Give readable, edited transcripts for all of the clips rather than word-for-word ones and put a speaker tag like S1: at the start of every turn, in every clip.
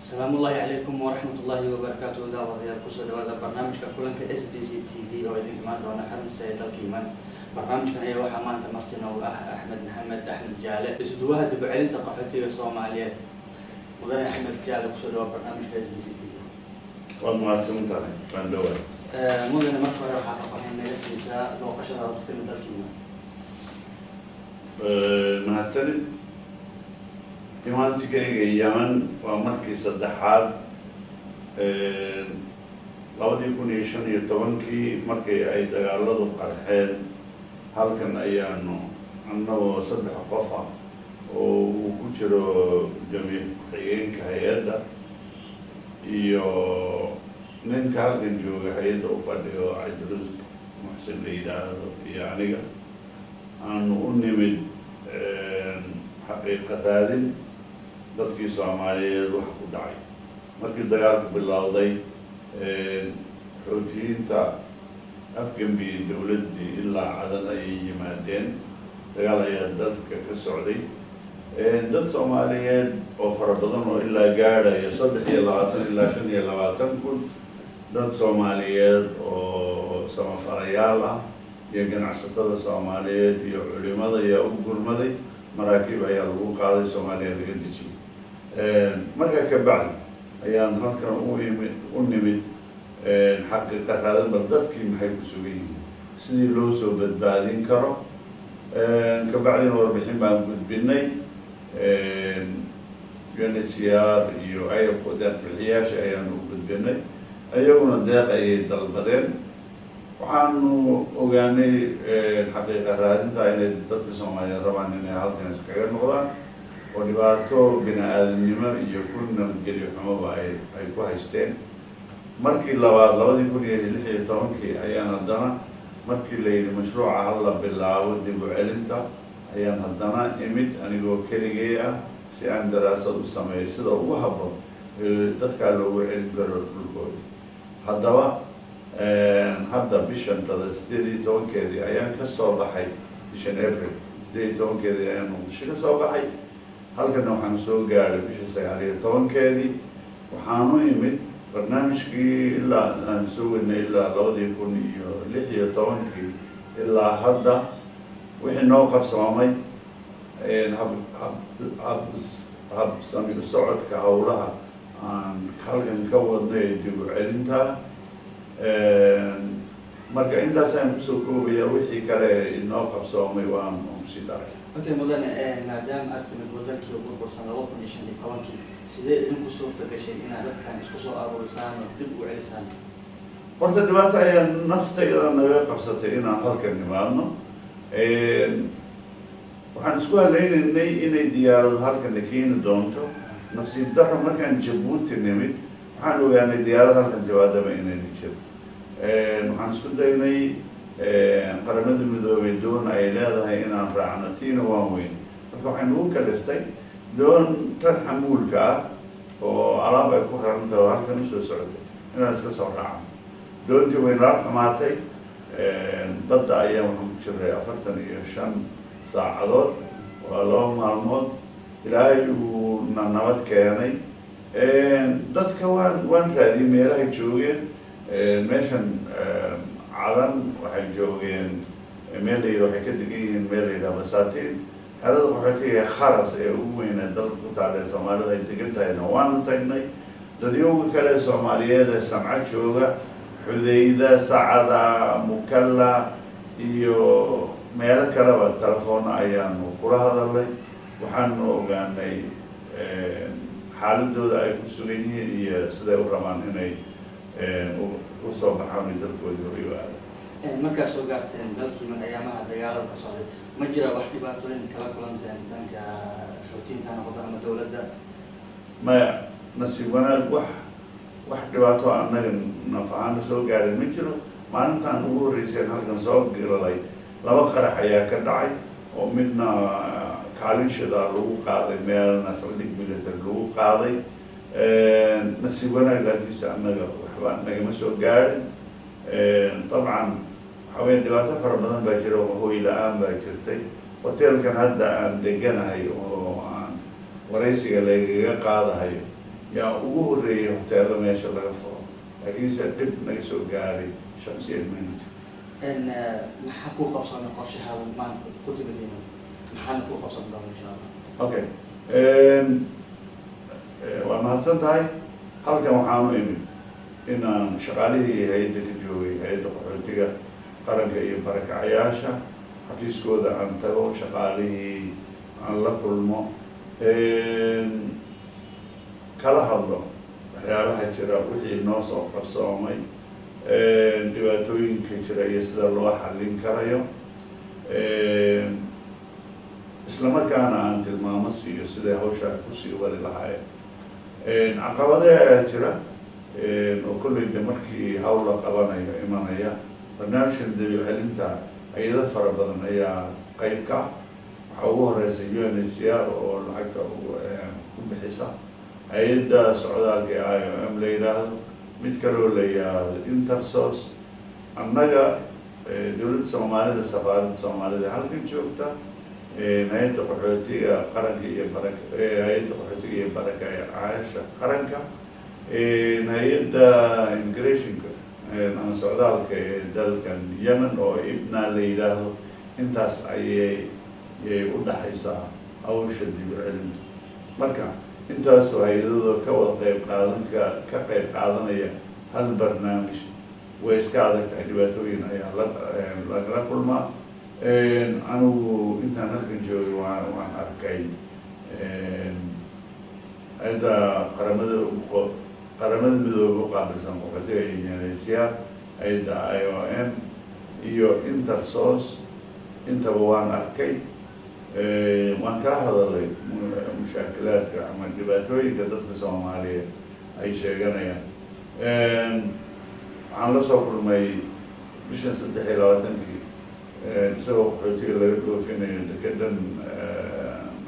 S1: Asalaamu ullaahi calaykum waraxmat ullaahi wabarakaatuhu. Daawadayaal, kusoo dhawaada barnaamijka kulanka SBC TV oo idin imaan doona xarunta ee dalka Yemen. Barnaamijkan ayaa waxaa maanta marti noogu ah Axmed Maxamed Axmed Jaale, isuduwaha dib u celinta qaxootiga Soomaaliyeed. Mudane Axmed Jaale, kusoo dhawaad barnaamijka SBC TV.
S2: Waad mahadsan tahay, waan dhowaa.
S1: Mudane, marka hore waxaa faahfaahin naga siisaa booqashada aad ku timid dalka Yemen.
S2: Mahadsanid. Imaantigayga Yemen waa markii saddexaad. 2015-kii markii ay dagaaladu qarxeen, halkan ayaanu annagoo saddex qof ah oo uu ku jiro jamiic ku-xigeenka hay-adda iyo ninka halkan jooga hay-adda u fadhiyo, Cabdilus Muxsin la yidhaahdo, iyo aniga, aanu u nimid xaqiiqa raadin dadkii Soomaaliyeed wax ku dhacay. Markii dagaalku bilowday, Xuutiyiinta afgambiyey dowladdii, ilaa Cadan ayay yimaadeen. Dagaal ayaa dalka ka socday. Dad Soomaaliyeed oo fara badan oo ilaa gaadhaya 23 ilaa 25 kun, dad Soomaaliyeed oo samafalayaal ah iyo ganacsatada Soomaaliyeed iyo culimada ayaa u gurmaday. Maraakiib ayaa lagu qaaday, Soomaaliya laga dejiyey. Markaa ka bacdi ayaan halkan u imid, u nimid xaqiiqa raadan, bal dadkii maxay ku sugan yihiin, sidii loo soo badbaadin karo. Ka bacdina warbixin baan gudbinay UNHCR iyo deeq bixiyaasha ayaanu u gudbinay, ayaguna deeq ayay dalbadeen. Waxaanu ogaanay xaqiiqa raadinta inay dadka Soomaaliyeed rabaan inay halkan iskaga noqdaan, oo dhibaato bini aadamnimo iyo ku nabadgelyo xumoba ay ku haysteen. Markii labaad, 2016-kii, ayaan haddana, markii la yidhi mashruuca hala bilaabo dib u celinta, ayaan haddana imid anigoo keligay ah si aan daraasad u sameeyo sida ugu habboon dadkaa loogu celin karo dhulkooda. Haddaba hadda bishan tada 18-keedii ayaan ka soo baxay, bishan April 18-keedii ayaan Muqdisho ka soo baxay. Halkana waxaan soo gaadhay bisha 19-keedii. Waxaan u imid barnaamijkii ilaa aan soo wadnay ilaa 2016-kii ilaa hadda wixii noo qabsoomay, hab hab hab habsami u socodka howlaha aan halkan ka wadnay ee dib u celinta. Marka intaasaan kusoo koobaya, wixii kale inoo qabsoomay waan kusii daray.
S1: Okay, mudane, maadaama aad timid wadankii burbursan 2015-kii, sidee idinku suurta gashay inaad dadkan isku soo aruurisaan oo dib u celisaan?
S2: Horta dhibaato ayaa naftayda naga qabsatay inaan halkan nimaadno. Waxaan isku haleynaynay inay diyaarado halkan keeni doonto. Nasiib daro, markaan Jabuuti nimid, waxaan ogaanay diyaarad halkan timaadaba inayna jiro. Waxaan isku daynay Qaramada Midoobay doon ay leedahay inaan raacno, tiina waan weyn. Marka waxay nagu kaliftay doon tan xamuulka ah oo alaab ay ku raran tahay oo halkan usoo socotay inaan iska soo raacno. Doontii way nala xumaatay. Badda ayaan waxaan ku jiray 45 saacadood, waa 2 maalmood. Ilaahay uu na nabad keenay. Dadka waan raadiyey meelahay joogeen. Meeshan Cadan waxay joogeen meel la yidhi, waxay ka degan yihiin meel la yidhaha Basatiin. Xerada qaxootiga ee Kharas ee ugu weynaa dalka ku taala ee Soomaalida ay degan tahayna waanu tagnay. Dadyowga kale ee Soomaaliyeed ee Samco jooga, Xudayda, Sacada, Mukalla iyo meelo kaleba telefoonna ayaanu kula hadalnay. Waxaanu ogaanay xaaladooda ay ku sugan yihiin iyo siday u rabaan inay usoo baxaan ay dalkoodii hor u aadaan.
S1: Markaad soo gaarteen dalkii ayaamaha dagaalada ka socday, ma jira wax dhibaatooyin kala kulanteen dhanka Xuutiyiinta ha noqoto ama dowladda?
S2: Maya, nasiib wanaag wax dhibaato annaga naf ahaana soo gaaray ma jiro. Maalintaan ugu horreyseen halkan soo galay, laba qarax ayaa ka dhacay, oo midna kaalin shidaal lagu qaaday, meelna saldhig military lagu qaaday. Nasiib wanaag laakiinse annaga waxba nagama soo gaarin. Dabcan waxaa weya dhibaato fara badan baa jira oo hoy la-aan baa jirtay. Hoteelkan hadda aan deganahay oo aan waraysiga lagaga qaadahayo Yaa ugu horreeyay hoteello meesha laga furo, laakiinse dhib naga soo gaaray shaksiyan mayna jiro.
S1: Maxaa kuu qabsoomay qorshahaada maanta ku timid Yemen? Maxaana kuu qabsan doona, insha Allah?
S2: Okay, waa mahadsan tahay. Halkan waxaanu imid inaan shaqaalihii hay-adda ka joogay, Hay-adda Qaxootiga Qaranka iyo Barakacayaasha, xafiiskooda aan tago, shaqaalihii aan la kulmo, kala hadlo waxyaabaha jira, wixii noo soo qabsoomay, dhibaatooyinka jira iyo sida loo xallin karayo, isla markaana aan tilmaamo siiyo siday hawsha kusii wadi lahaayeen. Caqabade ayaa jira oo kolley de markii hawl la qabanayo imanaya. Barnaamijkan dib u celinta hay-ado fara badan ayaa qeyb ka ah. Waxaa ugu horeysa UNHCR oo lacagta ku bixisa, hay-adda socdaalka ee IOM la yidhaahdo, mid kaloo la yidhaahdo Intersos, annaga dowladda Soomaalida, safaaradda Soomaalida halkan joogta, Hay-adda Qaxootiga Qaranka iyo bara Hay-adda Qaxootiga iyo Barakacayaasha Qaranka, hay-adda immigrationka ama socdaalka ee dalkan Yemen oo IBNA la yidhaahdo. Intaas ayay u dhaxaysaa hawsha dib u celinta. Marka intaasoo hay-adooda ka wada qayb qaadan ka qayb qaadanaya hal barnaamij way iska adag tahay, dhibaatooyin ayaa la lagala kulmaa. Anigu intaan halkan joogay waan arkay hay-adda Qaramada Midoobe u qaabilsan qaxootiga UNHCR, hay-adda IOM iyo Intersos, intaba waan arkay, waan kala hadalay mushaakilaadka ama dhibaatooyinka dadka Soomaaliyeed ay sheeganayaan. Waxaan la soo kulmay bishan 23-kii isagoo qaxootiga laga dhoofinayo dekedan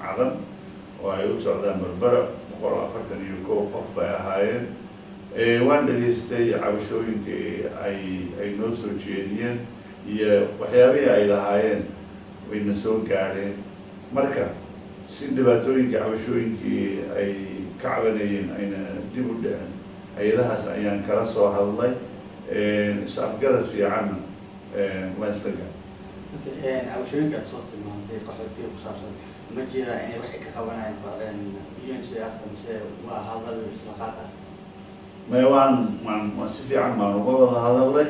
S2: Cadan oo ay u socdaan Berbera. 141 qof bay ahaayeen. Waan dhegaystay cabashooyinkii ay noo soo jeediyeen iyo waxyaabihii ay lahaayeen wayna soo gaadheen. Marka si dhibaatooyinkii, cabashooyinkii ay ka cabanayeen ayna dib u dhicin, hay-adahaas ayaan kala soo hadlay. Is-afgarad fiicanna waan isla gaar.
S1: Okay, cabashooyinka aad soo tilmaantay qaxootiga ku saabsan, ma jira inay wax ka qabanayaan UNHCR-ta mise waa hadal isla qaad ah?
S2: Maya, waan si fiican baan uga wada hadalnay,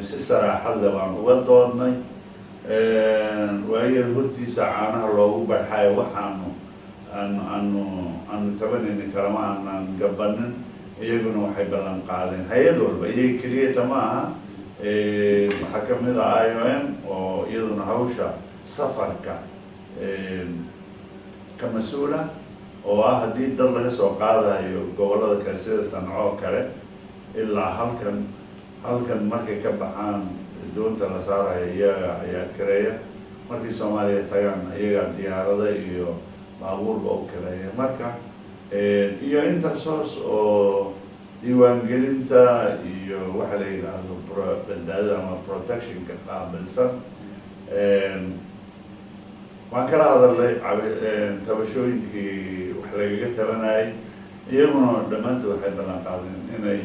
S2: si saraaxad leh baan uga doodnay. Waayo hortiisa caanaha loogu barxayo, waxaanu aanu tabanaynin kalama aanan gabanin. Iyaguna waxay ballan qaadeen, hay-ad walba, iyaga keliyata ma aha, waxaa kamid ah IOM oo iyaduna hawsha safarka ka mas-uula, oo ah haddii dad laga soo qaadayo gobollada kale sida Sanco oo kale ilaa halkan, markay ka baxaan doonta la saarayo iyaga ayaa kareeya. Markay Soomaaliya tagaan iyagaa diyaarada iyo baabuurba u kareeya. Marka iyo Intersos oo diiwaangelinta iyo waxa la yidhaahdo badbaadada ama protectionka qaabilsan, waan kala hadalnay tabashooyinkii wax lagaga tabanayay. Iyaguna dhammaantood waxay ballan qaadeen inay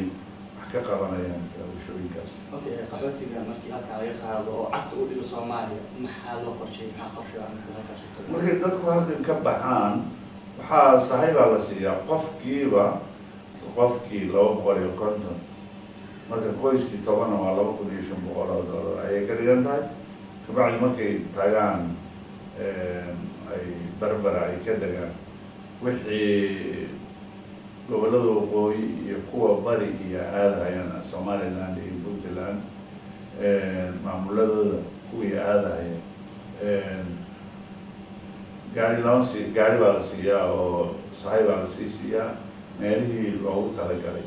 S2: wax ka qabanayaan tabashooyinkaas.
S1: Okay, qaxootiga markii halkan laga qaado oo cagta u dhigo Soomaaliya, maxaa loo qorsheeyay? Maxaa qorshe ah markii halkaas u tago?
S2: Markay dadku halkan ka baxaan, waxaa sahay baa la siiyaa qofkiiba, qofkii 250. Marka qoyskii 10-na waa $2,500 ayay ka dhigan tahay. Kabacdi markay tagaan ay Berbera ay ka degaan, wixii gobollada waqooyi iyo kuwa bari iyo aadahayana, Somaliland iyo Puntland maamuladooda kuwii aadahaya, gaari lama sii, gaari baa la siiyaa oo sahay baa la sii siiyaa, meelihii loogu talagalay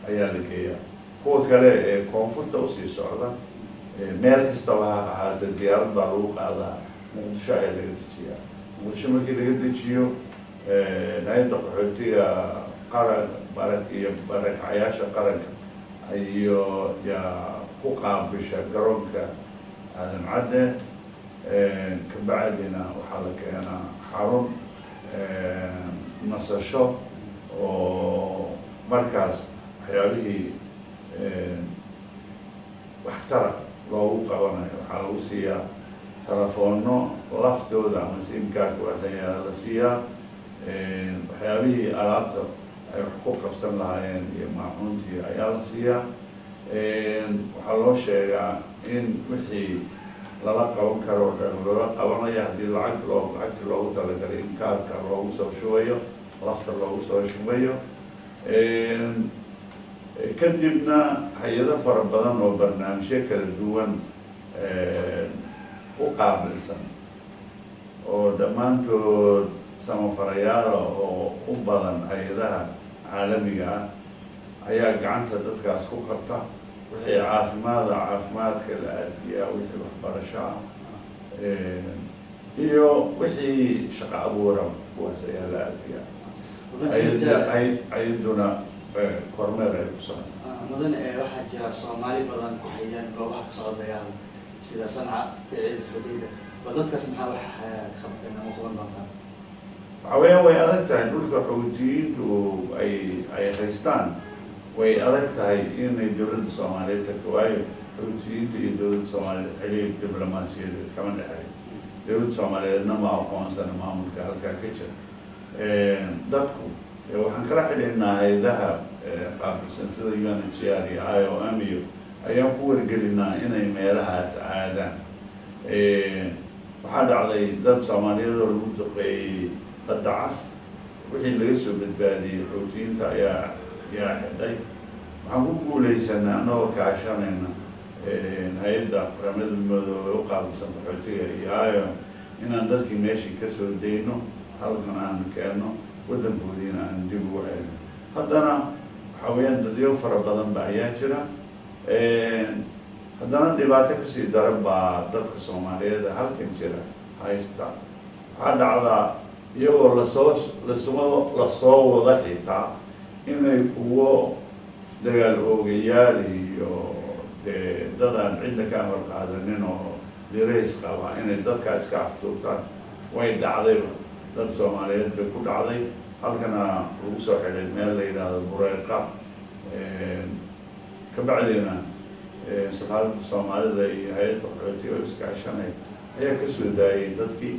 S2: ayaa la geeyaa. Kuwa kale ee koonfurta usii socda, meel kastaba ha ahaatee, diyaarad baa lagu qaadaa, Muqdisho ayaa laga dejiyaa. Muqdisho markii laga dejiyo, Hay-adda Qaxootiga Qaran Barak iyo Barakacyaasha Qaranka iyo yaa ku qaabisha garoonka Aadan Cadde. Kabacdina waxaa la keenaa xarun nasasho. Oo markaas waxyaabihii waxtara loogu qabanayo waxaa lagu siiyaa telefoonno laftooda ama SIM cardka waxlayaa la siiyaa, waxyaabihii alaabta ay wax ku qabsan lahaayeen iyo maacuuntii ayaa la siiyaa. Waxaa loo sheegaa in wixii lala qaban karo o dhan lala qabanayo, haddii lacag loo lacagti loogu talagalay in kaarka loogu soo shubayo, lafta loogu soo shubayo. Kadibna hay-ado fara badan oo barnaamijyo kala duwan u qaabilsan oo dhammaantood samafarayaala oo u badan hay-adaha caalamiga ah ayaa gacanta dadkaas ku qabta. Wixii caafimaada caafimaadka la aadiyaa, wixii waxbarasho ah iyo wixii shaqo abuura, kuwaas ayaa la aadiyaa. Hay-aduna kormeer ay ku samaysa.
S1: Mudane, waxaa jira Soomaali badan ku xayaan goobaha ka socda dagaal sida Sanca, Ticiz, Xudayda. Bal dadkaas maxaa wax ka qabteen ama qaban doontaan?
S2: Waxa weeyaan, way adag tahay dhulka Xuutiyiintu ay haystaan. Way adag tahay inay dowladda Soomaaliyeed tagto, waayo Xuutiyiinta iyo dowladda Soomaaliyeed xiriir diblomaasiyadeed kama dhexeeyo. Dowladda Soomaaliyeedna ma aqoonsana maamulka halkaa ka jira. Dadku waxaan kala xidhiidhnaa hay-adaha qaabilsan sida UNHCR iyo IOM iyo ayaan ku wargelinaa inay meelahaas aadaan. Waxaa dhacday dad Soomaaliyeed oo lagu duqeeyey Badda Cas, wixii laga soo badbaadiyey Xuutiyiinta ayaa xidhay. Waxaan ku guuleysanay, annagoo kaashanayna hay-adda Qaramada Midoobey u qaabilsan qaxootiga iyo IOM, inaan dadkii meeshii kasoo dayno, halkan aan keenno, waddankoodiina aan dib ugu celino. Haddana waxa weeyaan dadyo fara badan ba ayaa jira. Haddana dhibaato kasii daran baa dadka Soomaaliyeed halkan jira haysta. Waxaa dhacdaa iyagoo lasoo wada xitaa inay kuwo dagaal oogayaal iyo dee dad aan cidna ka amar qaadanin oo dirays qaba inay dadka iska afduubtaan. Way dhacdayba, dad Soomaaliyeed bay ku dhacday. Halkana lagu soo xidhay meel la yidhaahdo Bureyqa. Kabacdina safaaradda Soomaalida iyo hay-adda qaxootiga oo iskaashanay ayaa kasoo daayay dadkii.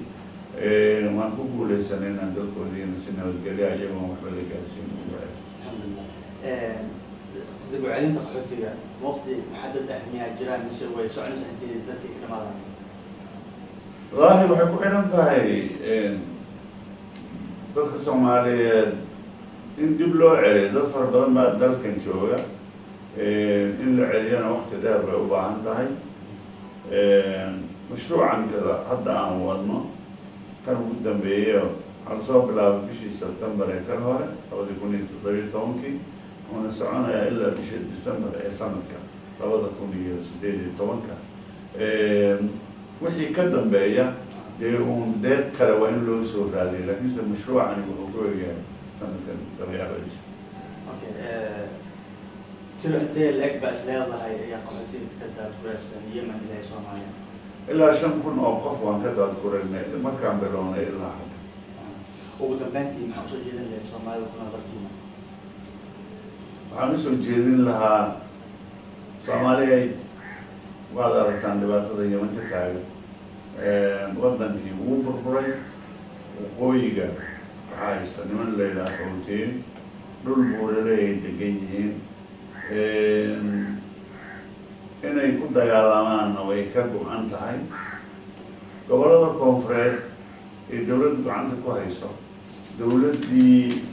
S2: Waan ku guuleysanay inaan dalkoodiina si nabadgelya, iyagoon waxba la gaarsiin, ugu celin.
S1: Alxamdulilah. Dib u celinta qaxootiga waqti muxadad ah miyaa jiraan, mise way soconaysaa intii dadkii ka dhamaadaan?
S2: Wallaahi, waxay ku xidhan tahay dadka Soomaaliyeed in dib loo celiyo. Dad fara badan baa dalkan jooga, in la celiyana waqti dheer bay u baahan tahay. Mashruucan kada hadda aan wadno, kan ugu dambeeyey, waxaa lasoo bilaabay bishii September ee kan hore 2017-kii, wuxuuna soconayaa ilaa bisha December ee sanadka 2018-ka. Wixii ka dambeeya dee uun deeq kale waa in loo soo raadiyo, laakiinse mashruucani wuxuu ku egyahay sanadkan dabeecadiisa.
S1: Okay, tiro intee la-eg baa is leedahay ayaa qaxootiga ka daadguraysan Yemen ilaa Soomaaliya?
S2: Ilaa 5000 oo qof waan ka daadguraynay markaan bilownay ilaa hadda.
S1: Ugu dambeyntii, maxaa usoo jeedin lahayd Soomaalida kuna dalkiina?
S2: Waxaan usoo jeedin lahaa, Soomaaliya, waad aragtaan dhibaatada Yeman ka taagan. Waddankii wuu burburay. Waqooyiga waxaa haysta niman la yidhaha Xuutiyiin, dhul buuraley degan yihiin. Inay ku dagaalamaanna way ka go-an tahay. Gobollada koonfureed ee dowladdu gacanta ku hayso, dowladdii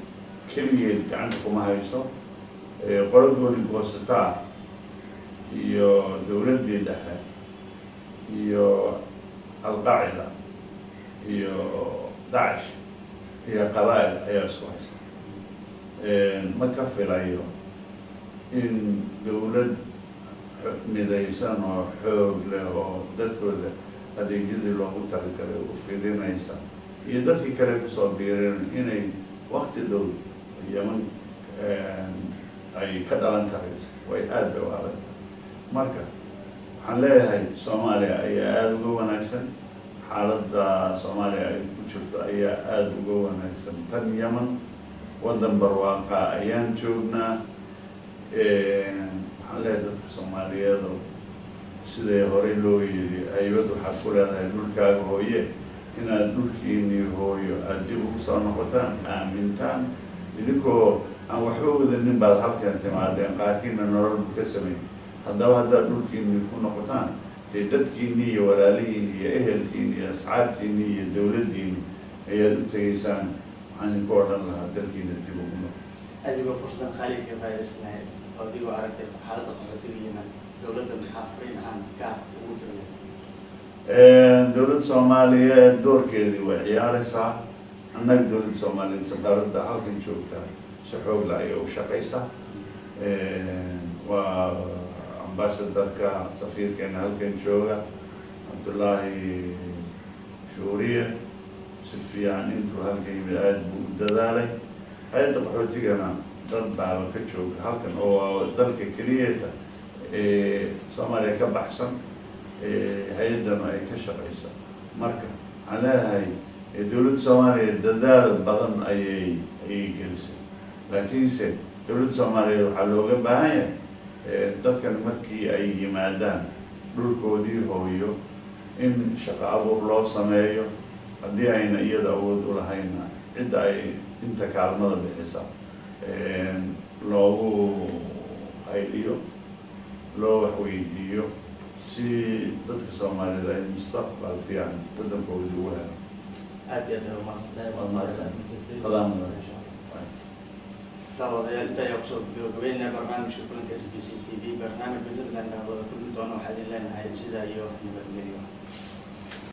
S2: keligeed gacanta kuma hayso. Qolo gooni goosataa iyo dowladdii dhexe iyo Alqaacida iyo Dacish iyo qabaa'il ayaa isku haysta. Ma ka filayo in dowlad midaysan oo xoog leh oo dadkooda adeegyadii loogu talagalay u fidinaysa iyo dadkii kale kusoo biireen inay wakti dhow Yeman ay ka dhalan karayso. Way aada bay u adag tahay. Marka waxaan leeyahay, Soomaaliya ayaa aada uga wanaagsan. Xaaladda Soomaaliya ay ku jirto ayaa aada uga wanaagsan tan Yemen. Waddan barwaaqa ayaan joognaa. Waxaan leeyahay dadka Soomaaliyeed oo siday horey loo yidhi, aybad waxaad ku leedahay dhulkaaga hooye, inaad dhulkiinii hooyo aada dib ugu soo noqotaan, aamintaan. Idinkoo aan waxba wadanin baad halkan timaadeen, qaarkiina nolol bu ka sameyn. Haddaba haddaad dhulkiinii ku noqotaan, dee dadkiinii iyo walaalihiin iyo ehelkiin iyo asxaabtiinii iyo dowladdiini ayaad u tegeysaan. Waxaan idinku odhan lahaa, dalkiina dib ugu noqo.
S1: Adigoo fursadan qaaliga ka faa'iidaysanaya oo adigoo aragtay xaaladda qaxootiga Yemen, dowladda maxaa fariin ahaan gaar ugu dirnay?
S2: Dowladda Soomaaliyeed doorkeedii way ciyaareysaa. Annaga dowladda Soomaaliyeed, safaaradda halkan joogta si xoogla ayay u shaqeysaa. Waa ambassadorka, safiirkeena halkan jooga, Cabdullaahi Shuuriye, si fiican intuu halkan yimid aada buu u dadaalay. Hay-adda qaxootigana dad baaba ka jooga halkan, oo dalka keliyata ee Soomaaliya ka baxsan hay-addanu ay ka shaqeyso. Marka waxaan leeyahay, dowladda Soomaaliya dadaal badan ayay gelisay, laakiinse dowladda Soomaaliyeed waxaa looga baahan yahay dadkan markii ay yimaadaan dhulkoodii hooyo in shaqo abuur loo sameeyo. Haddii ayna iyada awood u lahayna, cidda ay inta kaalmada bixisa loogu qayliyo, loo waxweydiiyo, si dadka Soomaaliyeed ay mustaqbal fiican waddankoodii ugu helaan.
S1: Aad iyo aad ay umahadsantahay.
S2: Waa mahadsan. Salaam alaikum.
S1: Daawadayaal, inta ayaa kusoo gabagabeynaya barnaamijka kulanka SBC TV. Barnaamij midnamadan daawada kulmi doona, waxaa idin leenahay sidaa iyo nabadgelyo.